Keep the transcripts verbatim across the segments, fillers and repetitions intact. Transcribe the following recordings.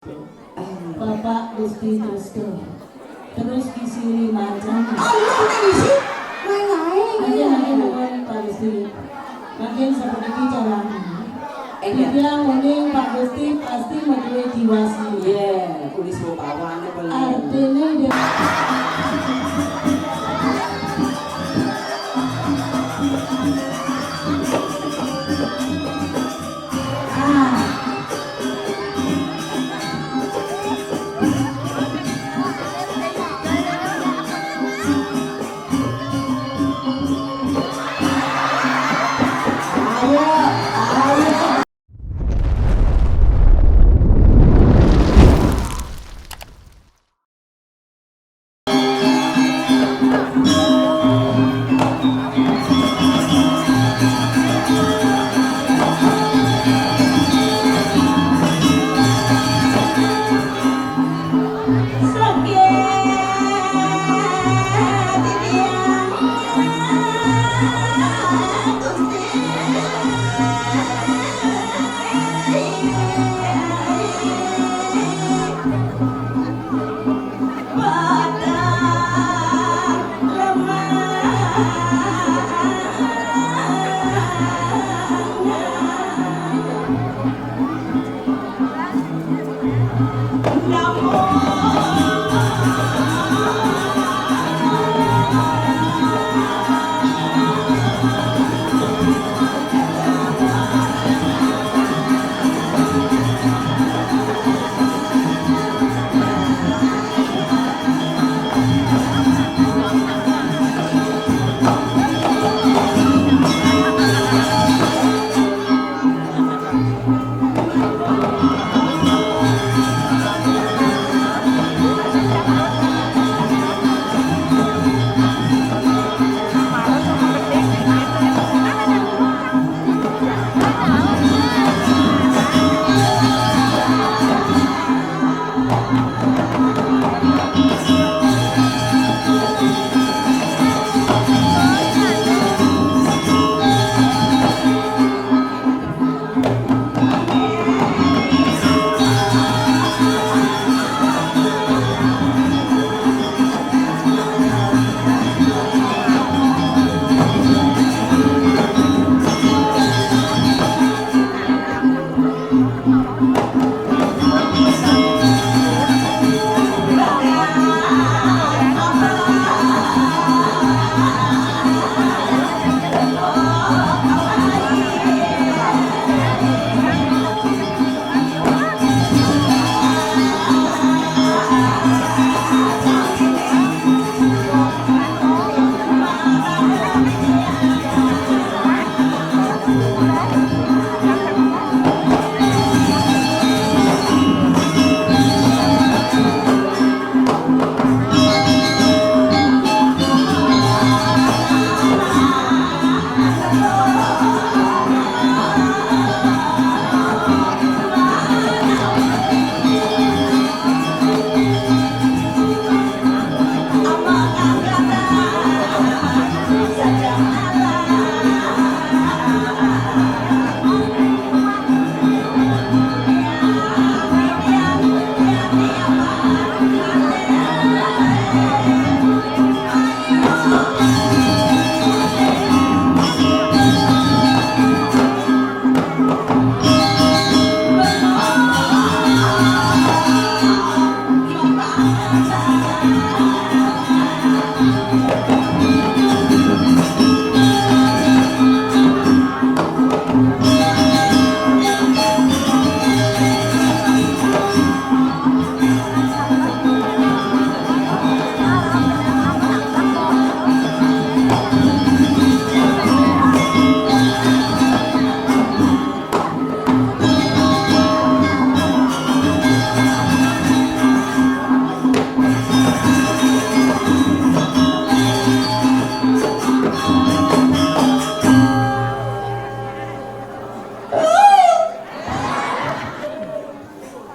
Bapak Gusti Trusko. Terus Gusti Lima Jam. Allah, nek isi? Main ae. Mangkin, mangkin nuwun, Pak Gusti. Mangkin seperti caranya. Enggak. Dia mending Pak Gusti pasti menduwe jiwa seni. Iya, kuwi sing bawane paling. Artine dia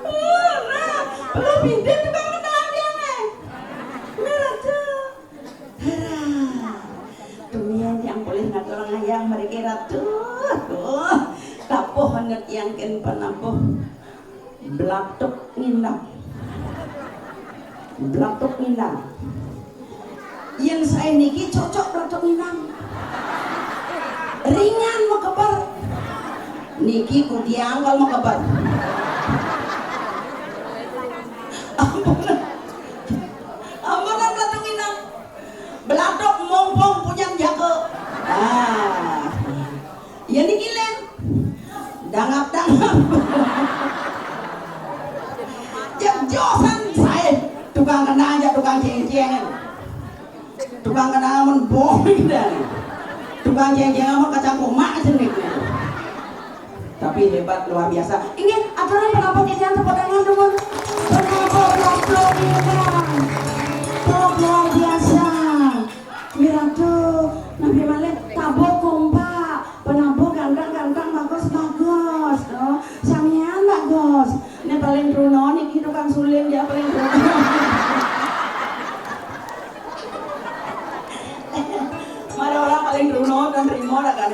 Ora, belum pindah tukang menang dia, Mas. Ini Ratu. Hera. Dumian yang boleh ngatur ngayah mereka Ratu. Aduh, tapuh banget yang ken penapuh. Belatuk. Nginang. Belatuk nginang. Yén saé niki cocok belatuk nginang. Ringan mekeber. Niki kudiang kalau mekeber. Ampun. Ampun belatuk nginang. Belatuk mumpung punyan jaga. Ah. Ya niki lén. Dangap-dangap. Jek josan saé tukang kenang aja tukang céngcéngan. Tukang kenang amun bohong dan tukang céngcéngan amun kacang kumak aja nih. Tapi hebat luar biasa. Ini aturan penampak ini yang tepuk tangan dulu. Penampak luar biasa. Luar biasa. Miratu, nabi malih tabuh kompak, penabuh ganteng-ganteng, bagus-bagus, to. Samian bagus. Né paling truno niki tukang sulin ya paling truno. Mara orang paling truno dan trimo lah kan.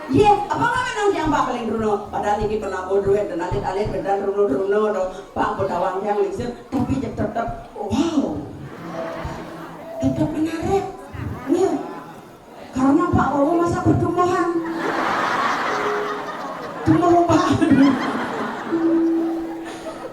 Yé, apa nggak menang yang paling truno? Padahal niki penabuh duit dan alit-alit bedan truno-truno to. Pak Botawang yang lingsir, tapi tetep wow. Tetap menarik. Iya. Karena Pak Bowo masa pertumbuhan. Tumbuh ubah.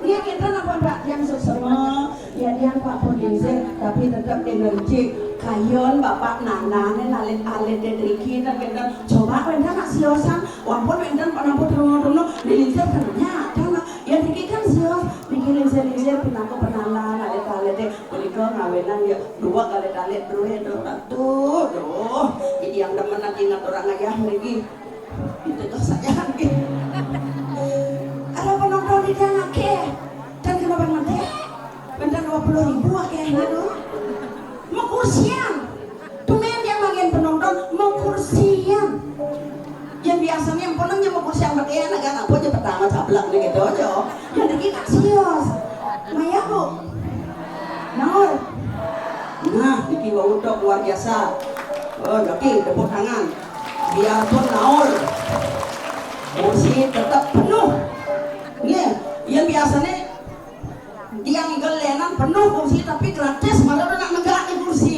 Iya, kita napa Pak yang sesama, ya dia Pak produser, tapi tetap energi. Kayon Bapak Nana nih alit-alit dari kita, kita coba wénten nak siosan, walaupun wénten penabuh truno-truno, dilingsir ternyata nak yang dikit kan sios, bikin lingsir-lingsir, pinangka penalan, alit-alit deh. Punika ngawinang ya dua kali kali duwe to. Aduh, duh. Jadi yang demen lagi ngaturang ayah mriki. Itu tuh saya lagi. Ada penonton di dalam akeh. Dan kenapa mati? Benda dua puluh ribu akeh, aduh. Mau kursian. Tumén yang bagian penonton mau kursian. Yang biasanya yang penonton mau kursian pakai anak kan apa aja pertama caplak nih gitu aja. Yang dikit kan sios. Maya, Bu. Naur. Nah, niki wau tok luar biasa. Oh, oke, tepuk tangan. Biarpun naur, kursi tetap penuh. Nggih, yang biasanya tiang ikel lénan penuh kursi tapi gratis malah nak negak di kursi.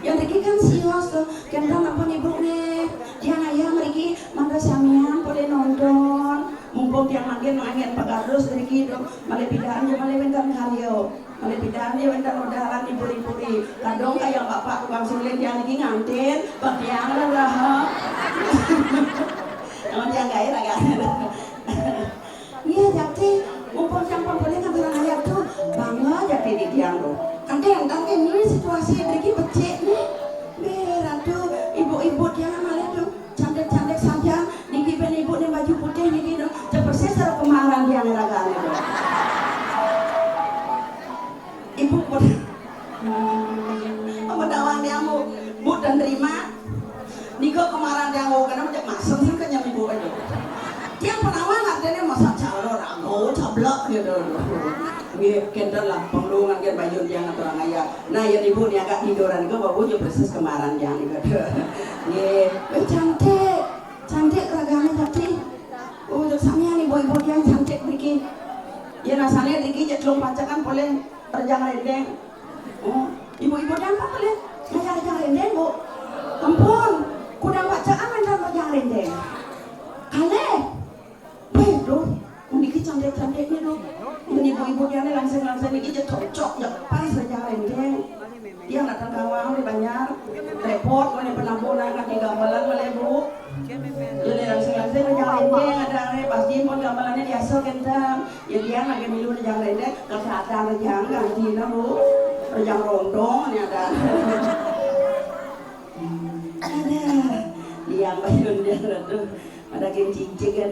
Yang dikit kan sios tuh. Kenten apa nih, Bu, nih? Tiang ayah mriki mangga samian boleh nonton. Mumpung tiang mangkin mangkin pegarus mriki to. Malih pidan ya malih wénten karya. Malih pidan ya wénten orderan dipuri-puri. Kadung kaya bapak tukang sulin tiang niki ngantin, bang tiang lah. Emang tiang gaé lah kan. Iya, Jati, mumpung tiang pun boleh ngaturang ayah tuh, bangga Jati di tiang tuh. Kadang, kadang ini situasi mriki becik nih. Wéh, Ratu, ibu-ibu tiang malih tuh cantik-cantik saja. Niki ben ibu nih baju putih niki tuh, persis karo kemaran tiang ragane tuh. Ibu pun. Apa dawang tiang, Bu? Bu dan terima. Nika kemaran tiang mau kena macam masem sih kenyam ibu itu. Tiang penawan artinya masa calon rago cablak gitu. Nggih, kenten lah penglungan kan bayun tiang atau orang ayah. Nah, ya ibu nih agak tiduran ke babu aja persis kemarin tiang nih gitu. Nggih. Wih, cantik, cantik ragane tapi. Oh, terus samian ibu-ibu tiang cantik mriki. Ya rasanya mriki ceklung pacakan boleh rejang rendeng. Oh, ibu-ibu dan apa kalian? Mayar rejang rendeng, Bu? Ampun, kudang bacaan mayar rejang rendeng. Kalih. Wéh, duh, niki cantik-cantiknya, duh. Ini ibu-ibu dia nih langsung-langsung niki aja cocok, ya pas rejang rendeng. Dia nggak tangkawang di banjar. Repot, mana penabuh naik nanti gamelan, boleh, Bu? Jadi langsung-langsung rejang rendeng, ada nih, pasti pun gamelannya diasal kentang. Ya, dia lagi milu rejang rendeng, kata ada rejang ganti na, Bu. Rejang rondong nih ada. Ada. Dia bayun dia tuh. Ada kin cicing kan.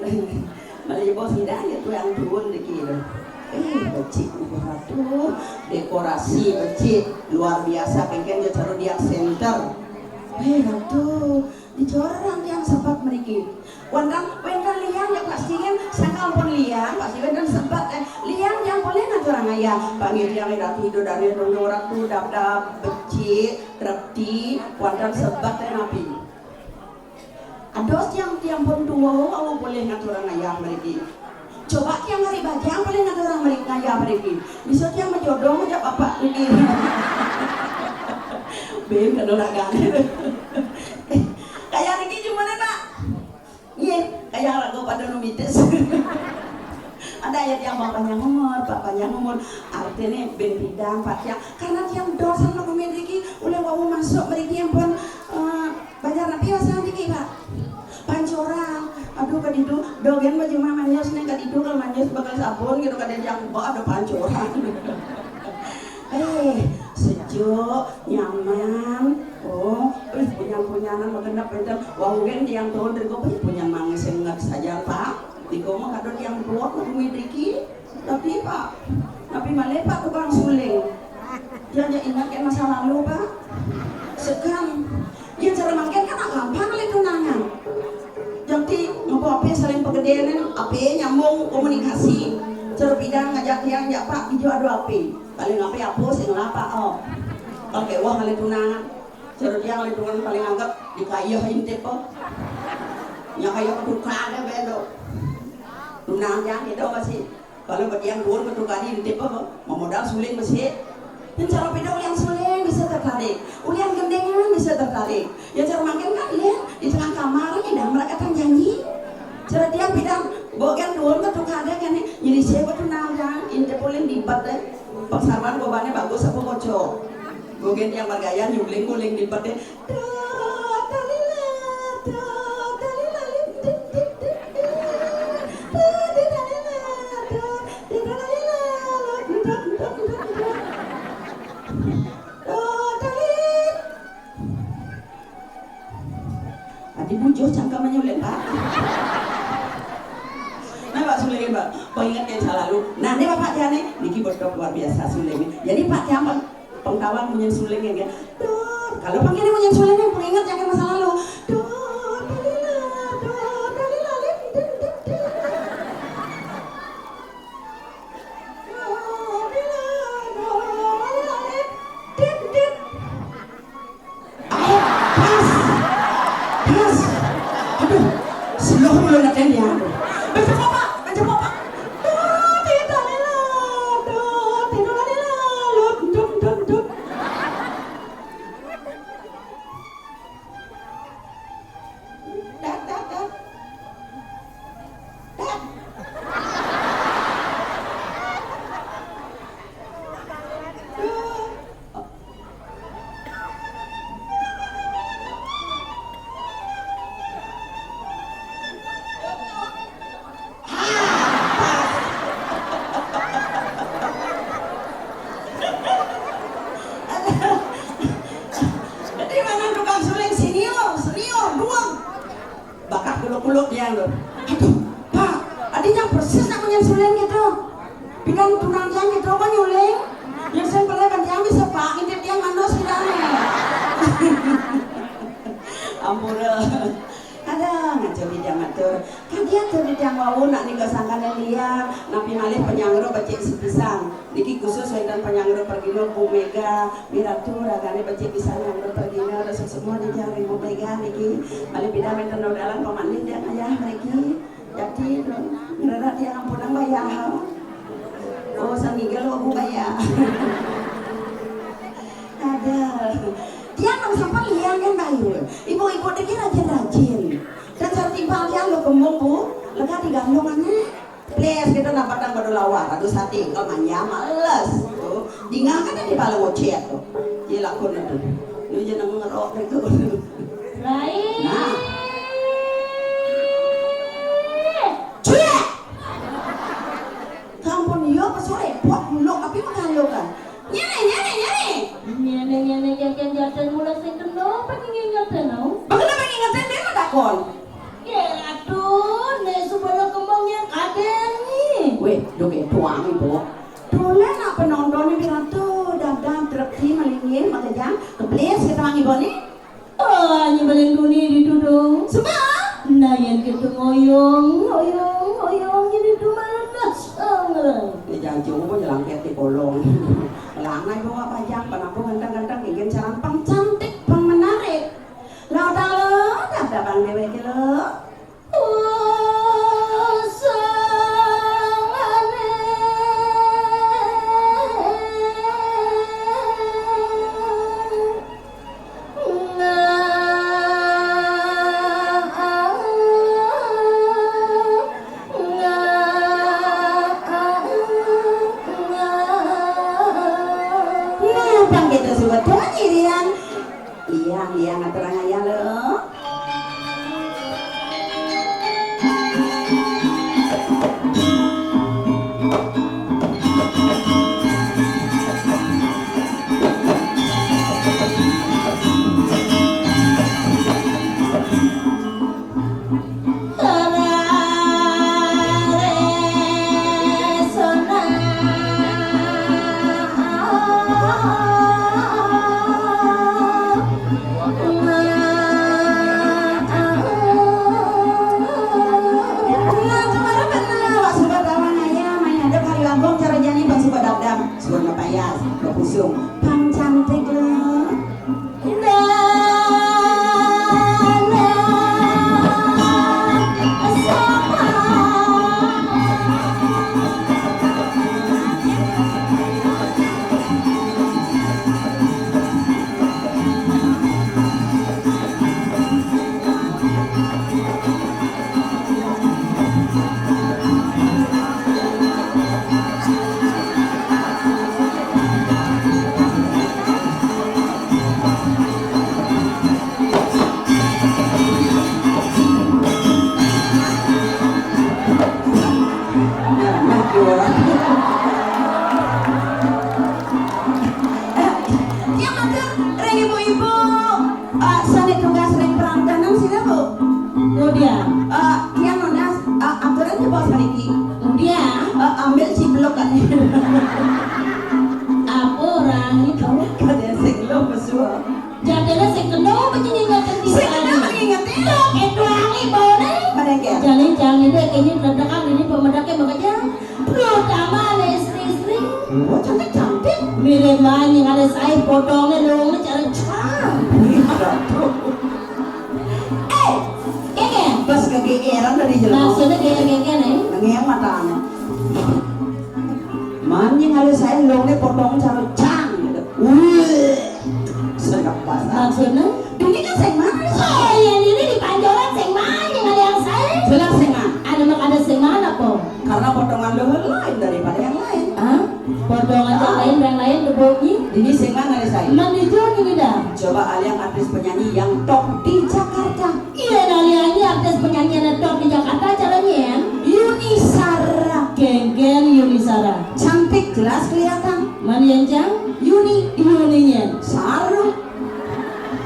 Malah bos tidak aja tuh yang turun di kilo. Eh, becik nih, Ratu. Dekorasi becik luar biasa, pengen dia taruh dia center. Eh, Ratu. Dicorang tiang sebat mriki. Wénten, wénten liang ya pasti kan, sangkal pun liang, pasti wénten sebat, eh. Liang tiang boleh ngaturang ayah. Panggih tiang ira tidur dari nunggu ratu dap-dap becik, repti, wénten sebat, eh, napi. Ados tiang, tiang pun tua, aku boleh ngaturang ayah mriki. Coba tiang hari bajang paling ada orang meri-, ngayah mriki. Bisa tiang majodoh ngajak bapak niki. Bin kan orang gane. Kaya niki gimana, Pak? Nggih, kaya raga pada nu mitis. Ada ya tiang Pak panjang umur, Pak panjang umur. Artine bin bidang, Pak tiang. Karena tiang dosen mriki, oleh wau masuk mriki ampun, eh, banjar napi wasa niki, Pak? Pancoran. Aduh, kaditu, dogen baju mah manyos nih, kaditu kalau manyos bakal sabun gitu, kada yang bah ada pancoran. Eh, sejuk, nyaman. Oh, ih, punyan-punyanan magenep enten. Wau gen tiang turun dari kopi, punyan manggih senget saja, Pak. Di komo kadon tiang buat, aku midiki. Tapi, Pak, tapi malih, Pak, tukang suling. Dia hanya ingat ke masa lalu, Pak. Sekarang, dia cara mangkin kan gampang oleh tunangan. Jadi, ngapa apa saling pegedean, apa nyambung komunikasi. Cara bidang ngajak dia, ya, Pak, hijau ada apa? Paling apa, apa, sing lapa, oh. Pakai wah oleh tunangan. Cara dia oleh tunangan paling anggap dikayah intip, oh. Nya kaya kedukaan ada bedo. Tunangan kita masih. Kalau betiang duur ketukar intip apa? Memodal suling besi. Dan cara beda ulian suling bisa tertarik. Ulian gendengan bisa tertarik. Ya cara mangkin kan ya, di tengah kamar ini dah mereka kan nyanyi. Cara tiang bidang, bogan duur ketukar ada kan nih. Jadi saya betul nang kan, intip ulian dibat deh. Pengsaruan gobane bagus apa kocok. Bogan tiang margaya nyuling ulian dibat deh. Adi bujuh cangkem manyuling, Pak. Nah, Pak, sulingin, Pak. Pengingat yang selalu. Nah, ini Bapak Jani, niki betok luar biasa sulingin. Jadi, Pak, tiang pengetahuan munyin suling ya, kan? Duh, kalau panggilnya munyin suling, yang pengingat jangan masa lalu. Duh, dalila, duh, dalila, lim, dim, dim, dim. Duh, dalila, duh, dalila, lim, dim, dim. Ayo, pas. Pas. Aduh, slow mulu ngaten ya. Baca apa? Baca apa? Duh, tidak lila. Duh, tidak lila. Lut, dum, dum, dum. Dat, dat, dat. Dat. Jadi mana tukang suling senior, senior, dua. Bakat kuluk-kuluk dia tu. Aduh, Pak, adanya persis nak munyin suling gitu. Pilihan tunang dia gitu, apa nyuling? Yang saya pernah kan dia bisa, Pak, ngintip dia mandos kita nih. Ampura. Ada ngaco bidang atur. Kagiat tu bidang wau nak nika sangkana liar, napi malih penyanggra becik sepisan. Niki khusus wénten penyanggra pragina Bu Mega, Miratu ragane becik pisan nyanggra pragina, resep semua di Jang Ibu Mega niki. Malih pidan wénten dodalan pamandih dia ngayah mriki. Jadi, ngrereh tiang ampunang bayah. Oh, samigel Bu bayah. Ada. Tiang nang sampan liang kan bayu. Ibu-ibu niki rajin-rajin. Dan sareng timpal tiang lo kembung, Bu. Lega digandung anak. Ples kita dapat nang pada lawar, aduh sate, kalau manja males. Tuh, dingah kan di pala ngocet tuh. Dia lakon itu. Lu jangan ngerok itu. Lain. Nah. Cek. Kampun iya, pas repot, muluk, tapi menghalukan. Nyene, nyene, nyene. Nyene, nyene, jajan, jajan, mula sing kena, apa nyene, nyene, tau? Bagaimana pengen ngetes, dia mah takon. Ya, aduh, nek subana kembang yang kadang ni. Weh, dok ya, tuang ibu. Tulen nak penonton ni piratu, dadang, trepti, malingin, makejang, keblis, kita wangi boni. Oh, nyi paling duni di dudung. Sebab? Nah, yang kita ngoyong, ngoyong, ngoyong, jadi dua malam dah. Ini janji, apa jalan kayak di kolong. Langai bawa pajang, penampu ganteng-ganteng, ingin cara pang cantik, pang menarik. Lo tak lo, tak ada bang dewe ke lo. Usa. Bang kita suka tuan irian. Iya, iya, ngaturang aja lo. Suka cantik lo. Tiang matur ring ibu-ibu, eh, sane tugas ring perangkanan sira, Bu. Kemudian, eh, tiang nunas, eh, aturan coba sakniki. Kemudian, eh, ambil ciplok kan. Apa orang itu? Kadang sing lo mesua. Jadine sing kena apa jenenge ngerti? Sing kena ngerti. Lho, ketuange bone. Mereka. Jane jane dek ini ledakan ini pemedake bekerja. Terutama nih istri-istri. Oh, cantik-cantik. Mirip banget ada saya potongnya dong, cara cang. Eh, keke. Pas kegeeran dari jero. Maksudnya kayak keke nih. Ngematang. Man yang ada saya longe potong cara cang. Wih. Sedap banget. Maksudnya? Dini kan sing mana? Oh iya, dini di Pancoran sing mana yang ada yang saya? Jelas sing mana? Ada mak ada sing mana, Po? Karena potongan luhur lain daripada yang lain. Hah? Potongan yang lain, yang lain kebunyi? Dini sing mana nih saya? Mandi Joni dah. Coba alian artis penyanyi yang top di Jakarta. Iya, alian artis penyanyi yang top di Jakarta caranya ya? Yuni Sara. Geng-geng Yuni Sara. Cantik jelas kelihatan. Mana yang jang? Yuni. Yuni nya. Saru.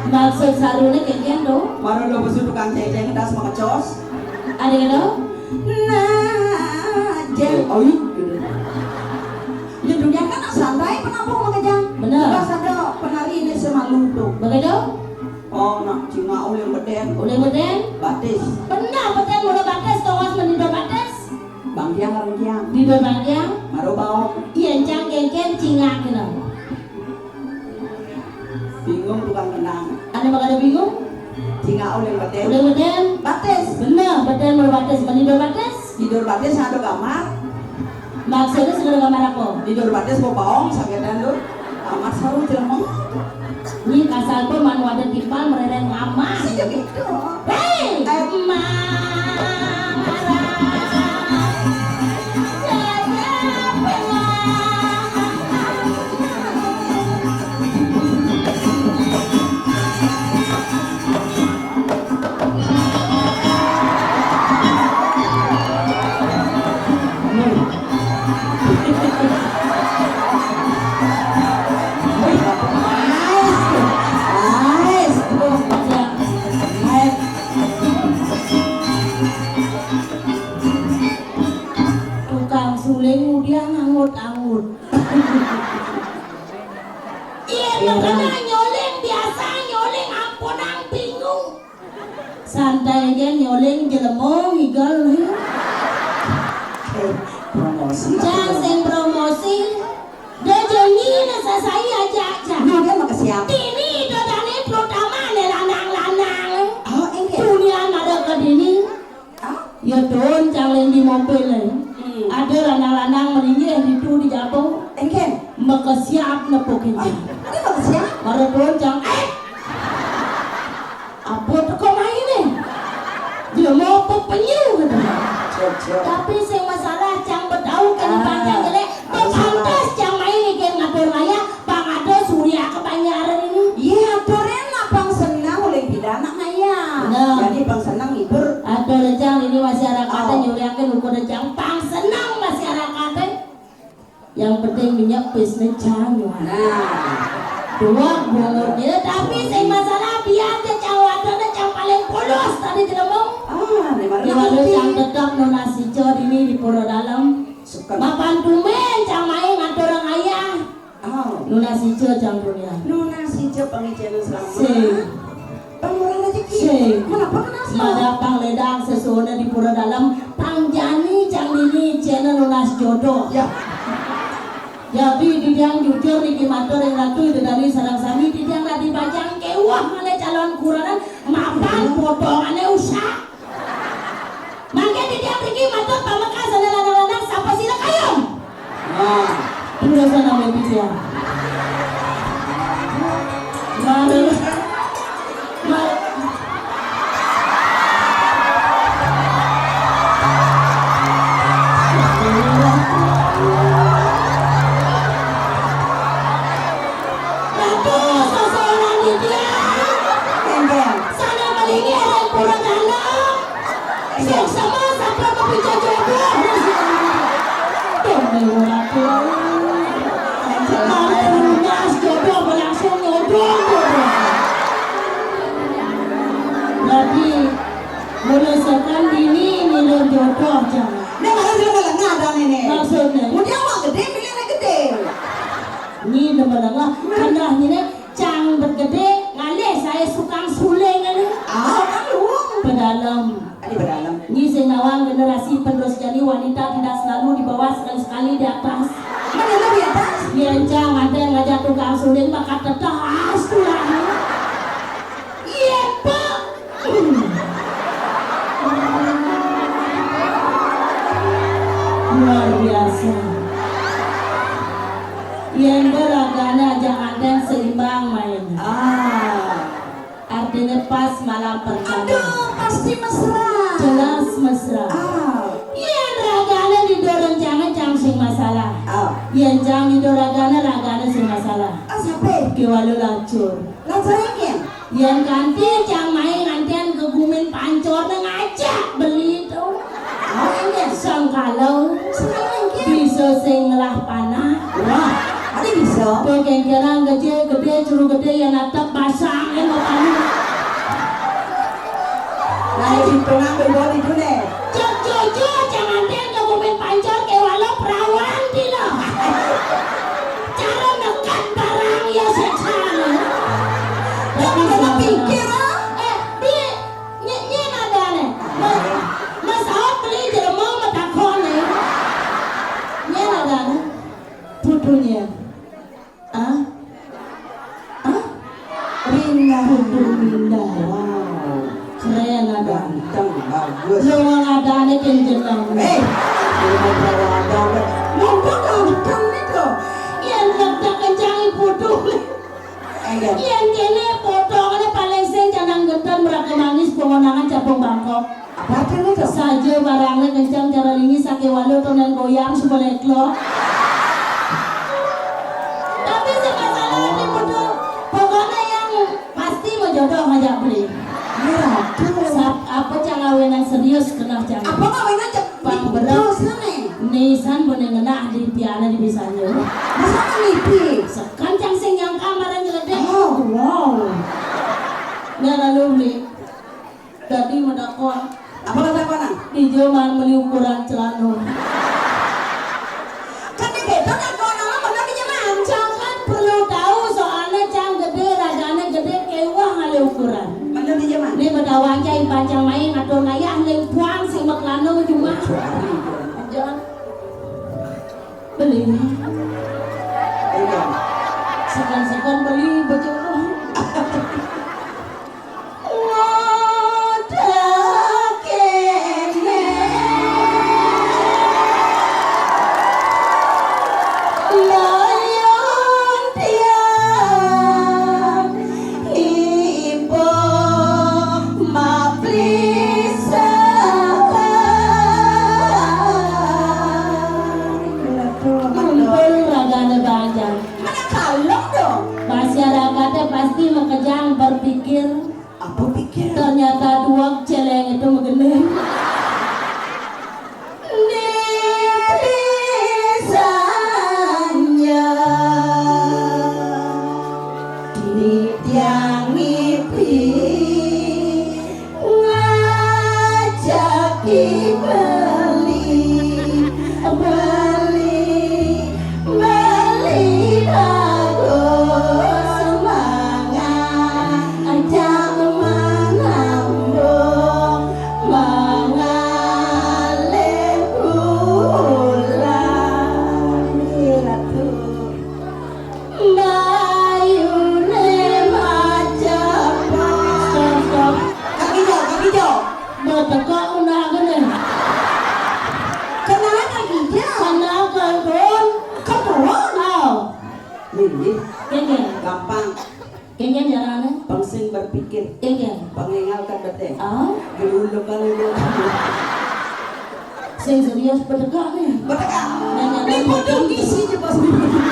Maksud sarune kengken to? Maro lo besu tukang ceng-ceng das makecos. Ada kena? Nah, jeng. Oh, iya. Ya dunia kan santai penampung makejang. Bener. Pas ada penari ini semalu tuh. Begitu? Oh, nak cuma oleh beden. Oleh beden? Batis. Benar, beden mula batis, tongas menindor batis. Bang Tiang orang Tiang. Di Bang Tiang? Maro baong. Iya, cang kengken cingak kena. Bingung tukang kendang. Ada bakal bingung? Cingak oleh beden. Oleh beden. Batis. Bener, beden mula batis, menindor batis. Tidur batis ada kamar. Maksudnya sudah kamar apa? Tidur batis mau baong sakitan tuh. Kamar saru jelema. Ini kasar pun manu ada timpal mereren kamar. Sih gitu. Hei, eh, marah. Tukang suling mudian angut-angut. Iya, makanya nyoling biasa, nyoling ampunang bingung. Santai aja nyoling jelema ngigel. Eh, promosi. Jan sing promosi. Dia janji na sasai aja aja. Nah, dia mau ke siapa? Dini dodane terutama ne lanang-lanang. Oh, iya. Dunia ada ke dini. Ah? Ya don cang ling di mobil e. Hmm. Ada lanang-lanang melinggih itu di jabung. Engken. Mekesiap nepuk. Ah, ini mekesiap? Baru don cang. Eh! Apa teko main nih? Dia mau apa penyu gitu. Cek, cek. Tapi sing masalah cang bedau ke depan cang jelek. Bepantes cang main iki ngatur ngaya, pang ada Surya Yang penting minyak pisne cang. Nah. Dua bungut ye, tapi sing masalah biar je cang wadon cang paling pulus tadi jelema. Ah, ne mara. Ye walau cang tetep nunas ijo dini di pura dalem. Suka. Mapan tumben cang mai ngatur ayah. Oh. Nunas ijo cang dunia. Nunas ijo pangijene selama. Sing. Pang murah rezeki. Sing. Kenapa, kenapa? Madang pang ledang sesuunan di pura dalem, pang jani cang dini jene nunas jodoh. Ya. Jadi, titiang jujur niki matur ring Ratu Ida Dané sareng sami, titiang dadi bajang kéweh ngalih calon kurenan mapan potongane usah. Mangke titiang mriki matur pamekas sané lanang-lanang sapa sira kayun. Nah, terus nami titiang. Mari. Mari. Ratu, seseorang titiang. Nggih. Sané malinggih ring pura dalem. Suksma sampun mapica jodoh. Tuh, Ratu. Langsung jodoh, langsung nyodong, jodoh. Berarti mula sekan dini milih jodoh, jangan. Nek malah jelema lengah adané né. Maksudnya? Mun dia awak gedé, milih gedé. Ni demen Allah, kendah ni ne, cang bergedé, ngalih saya sukang suling ni. Ah, kan luang. Pedalem. Adi pedalem. Ni sing nawang generasi penerus jani wanita tidak selalu di bawah, sekali-sekali di atas. Mana di atas? Yen cang ada ngajak tukang suling, maka teteh as tulah. Yen pe Luar biasa. Yen beragane aja nganten seimbang main. Ah. Artinya pas malam pertama. Aduh, pasti mesra. Jelas mesra. Ah. Yen ragane di rencana cang sing masalah. Ah. Yen cang di ragane, ragane sing masalah. Ah, siapa? Ki walu lacur. Lacur yang Yen kanti cang mai nganten ke gumin pancor ne ngajak beli to. Oh, nggih. Sengkala. Sengkala nggih. Bisa sing ngelah panah. Wah, adi bisa. To kengkerang gede, gede, curu gede, yen atep basang, yen mau panah. Nah, hitungan berdua di dulu. Cek jojo, jangan dia ngebumin pancor ke walau perawan dina. Cara nekat barang ya seksana. Ya, udah pikir, ah. Eh, di, nye, nye nadane. Mas, Mas Ahok beli jelema matakon, ya. Nye nadane. Putunya. Ah? Ah? Rinah, Putu Rinah. Wow. Keren ada. Ganteng, bagus. Lowang adane keng jeneng. Eh, lowang adane. Mumpung ganteng itu. Yen nyedak kencang ibu tuh. Eh, iya. Yen kene potongane paling sing canang genten, meraga manis, pongonangan, capung bangkok. Apa artinya itu? Saja barangnya kencang, cara lingi, sake walu, tonen goyang, suba leklok. Tapi sing masalah ati mutu, pokoknya yang pasti mau jodoh ngajak beli. Ya, tuh. Sap-, apa cara awenan serius kena cang. Apa awenan cek? Pang berat. Nisan boleh ngenah di piala di bisanya. Masa nipi? Sekan cang sing nyangka marang nyeledek. Oh, wow. Nah, lalu beli. Dadi medakon. Apa kata kono? Ijo man meli ukuran celana. Kan beda kan kono, bener pinjaman. Jangan perlu tahu soalnya cang gede, ragane gede, kewah ngalih ukuran. Bener pinjaman. Ini bedawang cai pancang main ngatur ngayah ling puang sing meklana cuma. Jangan beli. Iya. Sekan-sekan beli bejodoh. Ngumpul ragane banjar. Mana kalem dong? Masyarakatnya pasti makejang berpikir, apa pikir? Ternyata duweg celeng itu megening. Ni bisa. Nggih. Kéngkén. Gampang. Kéngkén carané. Pang sing berpikir. Kéngkén. Pang énggal kan beté. Ah? Geluluk kan itu. Sing serius bedegak nih. Bedegak. Nanya-nanya. Di pundung isi aja pas di pundung.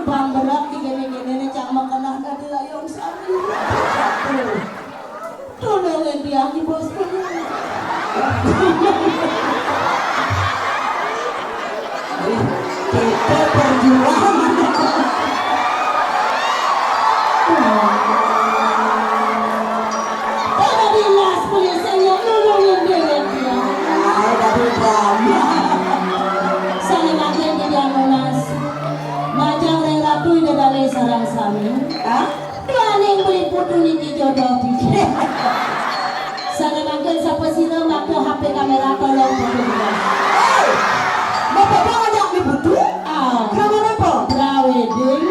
Bang berat di kéné-kéné né cak makenah tadi layang sami. Aduh. Tolongin dia, Ki Bos. Kita perjuangan. Coba dilas polisinya, tolongin dia, dia. Ai, tapi drama. Sané makin tidak nunas. Majang ring Ratu Ida Dané sareng sami. Hah? Duaning beli putu niki jodoh tiga. Sané mangkin sapa sira makta H P kamera tolong foto dulu. Hei, Bapak ngajak di putu? Ah. Kenapa napa? Prewedding.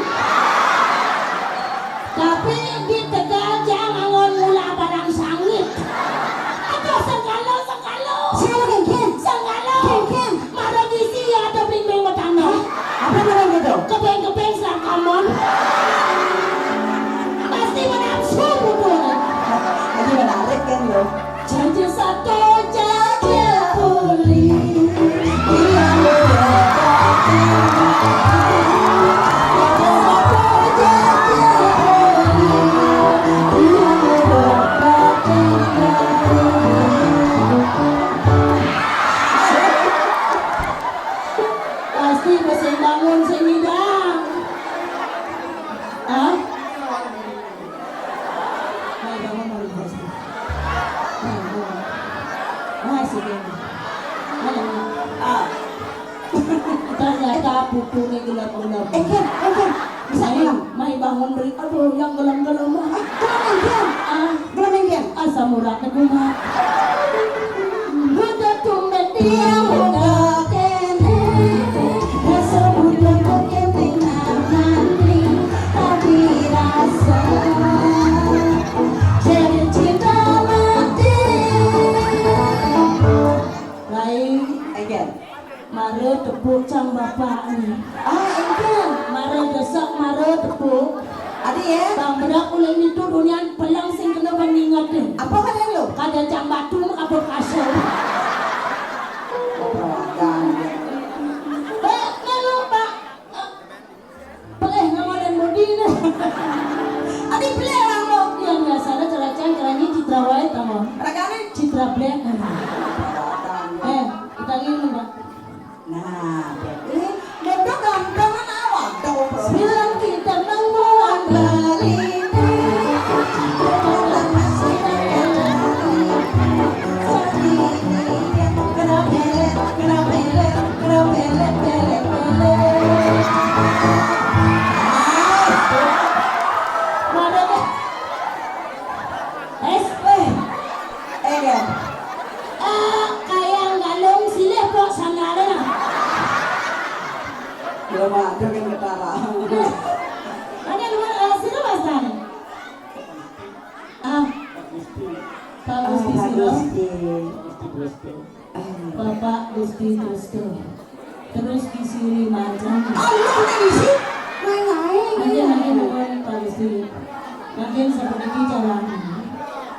Tapi di Tegal jang angon mula barang sangit. Aduh, sengkala, sengkala. Sengkala kéngkén? Sengkala. Kéngkén? Marang isi ya ada blimbing metana. Apa marang gitu? Kebeng-kebeng selangkaman. Pasti menafsu butuh. Lagi menarik kan lo? Janji satu, janji uli. Pasti sing bangun sing ngidang. Hah? Mai bangun, bangun, bangun. Mai, bangun. Mai, sini. Mai, bangun. Ah. Ternyata putuné gelap-gelap. Eh, Ken, eh, Ken. Bisa Mai, pulang? Mai bangun, Bri. Aduh, yang gelem-gelem. Eh, gelem, Ken. Ah. Gelem, Ken. Asam urat kumat. Udah tumben dia muda kéné. Rasa budak kéné nang mandi. Adi rasa. Jadi cinta mati. Lain. Again. Mara tepuk cang bapak ni. Ah, engkén. Mara desek, mara tepuk. Adi ya? Bang berak ulih nitu dunian peleng sing kena bang inget ni. Apa kata lu? Kada cang batu, apa kasar. Apa ada? Eh, lalu, Pak. Pelih nama dan bodi ni. Adi pelih orang tu. Yang biasa ada ceracan, ceranyi, citra wae, tama. Ragane? Citra black. Eh, kita ni muda. Nah, jadi muda gampang awak tu. Bilang kita membuat beli. Mana tu? Es, weh. Eh, dia. Eh, kayang galung silih pok sandalnya. Dia mah ada kan ketara. Ada dua, eh, sini mas tadi. Ah, Pak Gusti. Pak Gusti, ah, Pak Siro. Gusti. Gusti, Gusti. Ah. Bapak Gusti Gusti. Terus Gusti Lima Jam. Allah, ini sih. Main-main. Aja, aja, nuwun, Pak Gusti. Mungkin seperti itu caranya.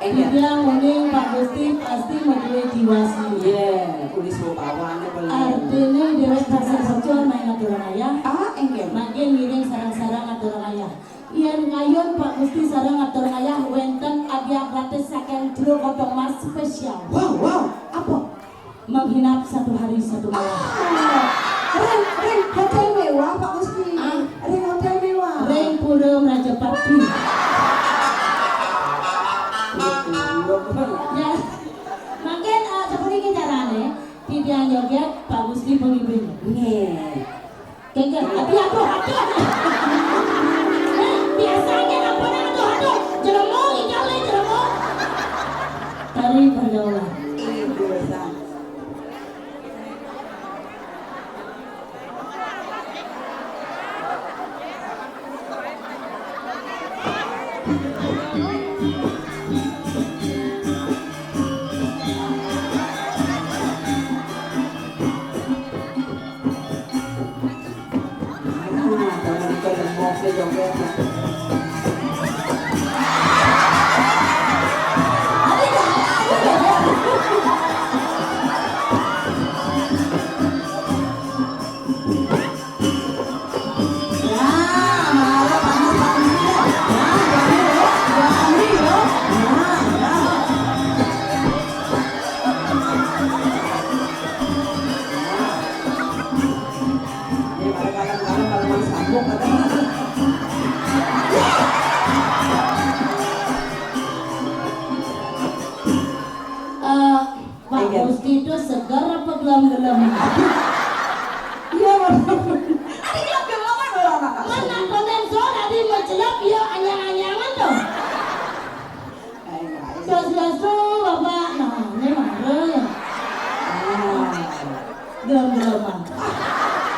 Eh, iya. Dia mending Pak Gusti pasti menduwe jiwa seni. Iya, kulis mau bawa, anu, beli. Artinya, dia rasa bocor main ngatur ayah. Ah, enggak. Mungkin ngiring sarang-sarang ngatur ayah. Yen kayun Pak Gusti sareng atur ngayah wenten hadiah gratis saking Jero Kodong Mas spesial. Wow, wow, apa? Menghinap satu hari satu malam. Ah, ring, ring hotel mewah, Pak Gusti. Ah. Ring hotel mewah. Ring Pura Meraja Bakti. Ya, mungkin, eh, seperti ini caranya. Titiang joget, Pak Gusti penghibur. Nggih. Kéngkén, aduh, aduh, aduh. Eh, biasanya laporan aduh, aduh. Jelemong, tinggal nih, jelemong. Tari pergaulan. Ini dua. Eh, Pak Gusti itu seger apa gelem-gelem? Iya, bener. Ada gelem-gelem kan orang anak. Mana konten so tadi mencelap, iya, anyang-anyangan tuh. Ayo, ayo. Swastiastu, Bapak. Nah, ini mara ya. Ah. Gelem-geleman.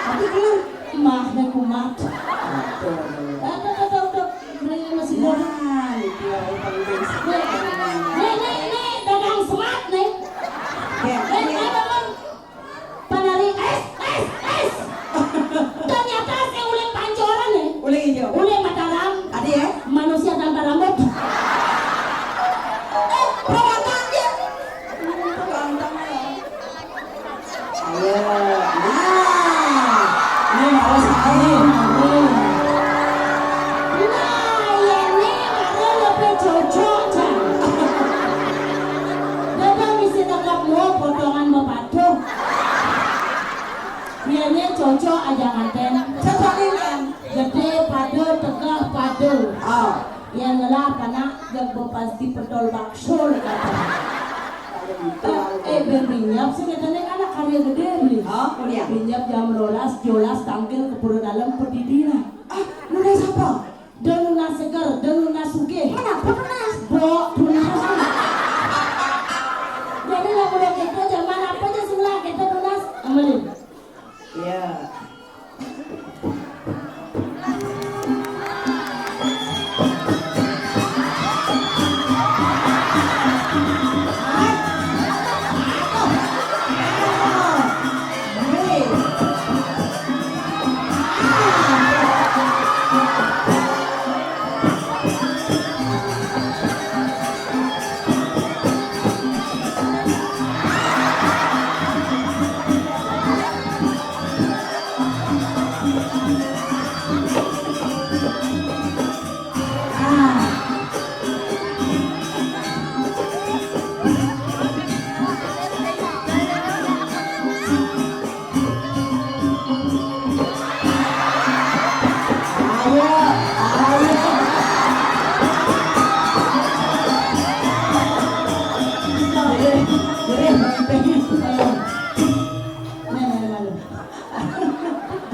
Tapi gelem. Mah, nih kumat. Aduh. Aduh, aduh, aduh, aduh. Beri masih gelem. Nah, itu yang paling penting. Nih, nih, nih, nih, dagang semat, nih. Ya, nih, iya. Nih, Bang. Panari, es, es, es. Ternyata saya uling Pancoran, nih. Uling hijau. Uling Mataram. Ada ya? Manusia tanpa rambut. Eh, perempuan dia. Perempuan ya. Ayo. Nah, ini harus tahu. Nah, ya ini baru lebih cocok, Cang. Dadah misi tangkap mau potongan bepatuh. Ianya cocok aja ngaten. Cocok ini kan? Gedé pada, tegeh pada. Ah. Yang ngelah panak, jag bepasti pentol bakso, kata. Eh, eh, ben binyap sih katanya kan karya gedé nih. Oh, kuliah. Binyap jam rolas, jolas, tangkil ke pura dalam, pedidi lah. Ah, nunas apa? Dan nunas seger, dan nunas sugih. Kenapa nunas? Bok, nunas. Jadi lah, kalau kita zaman apa aja sebelah kita nunas, amalin. Iya.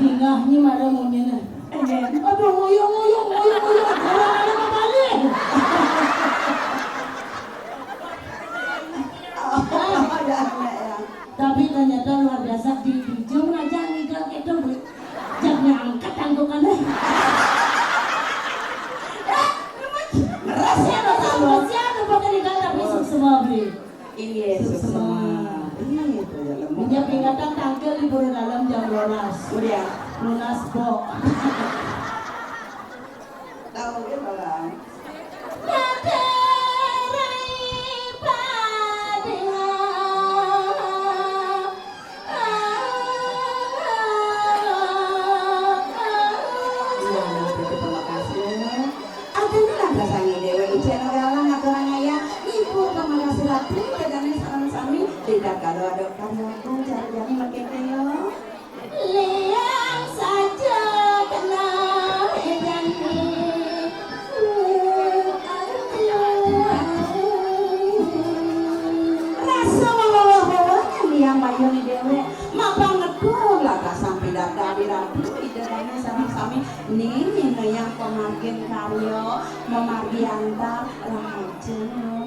Dingah ni mara munyina. Aduh, ngoyong, ngoyong, ngoyong, ngoyong. Orang ada mabalik. Tapi ternyata luar biasa di, di jam ngajak ngigal gitu, Bu. Jam nyangkat tangkukannya. Ngeres ya, Mas Alwan? Ngeres ya, Mas Alwan? Pakai ngigal tapi suksma, Bu. Iya, suksma. Iya, itu ya, lembut. Dia peringatan tanggal libur dalam jam dua belas. Udah. Lunas, Bok. Tahu ya, Bang? Nah, itu terima kasih. Aduh, lah, rasanya Dewa Ijen Orealan ngaturang ayah. Ibu, terima kasih, Ratu. Dadane sareng sami. Tidak kalau ada karyaku, cari jani merkeke, yo. Liang saja kena jani. Ning, ning, yang pamargin karya, mamargi antar, raja.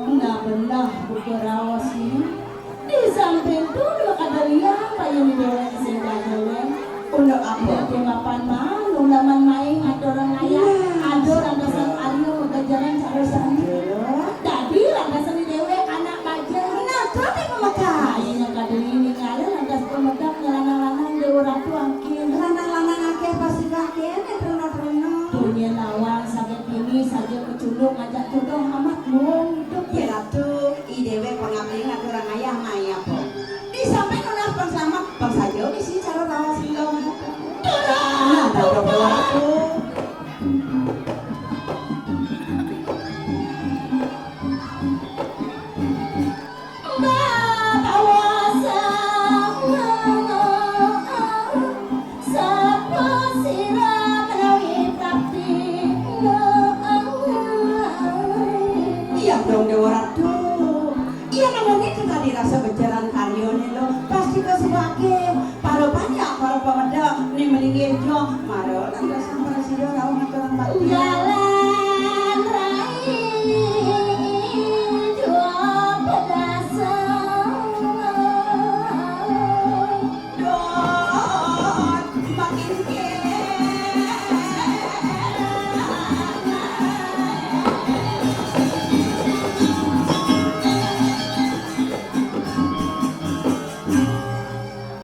Nah, beneh buka raos ni. Di samping tu, lu kada liang payun déwék sing jaga, Wen. Unduk apa? Dadi mapan malu lamun main ngatur ngayah. Nah. Ada lantasan Arya magajaran cara seni. Iya. Dadi lantasan déwék anak bajang. Nah, tapi pemegah. Ayo kada ningalé lantas pemegah lanang-lanang Déwa Ratu akéh. Lanang-lanang akéh pasti kakéné terno-terno. Dunia nawang saget ini saja kecunduk ngajak jodoh amat mung hidup. Ya Ratu, i déwék pangabdi ngatur ngayah maya po. Di samping nunas pang selamat, pang saja misi cara raos singgawa. Nah, tahu dong, Ratu. Mbah Tawasa, sapa sira menawi prapti? Iya dong, Déwa Ratu. Iya, namanya kita dirasa bejalan karyoné lo. Pasti kesuwake. Para banyak, para pemedek, ning melinggih jo. Mara lantas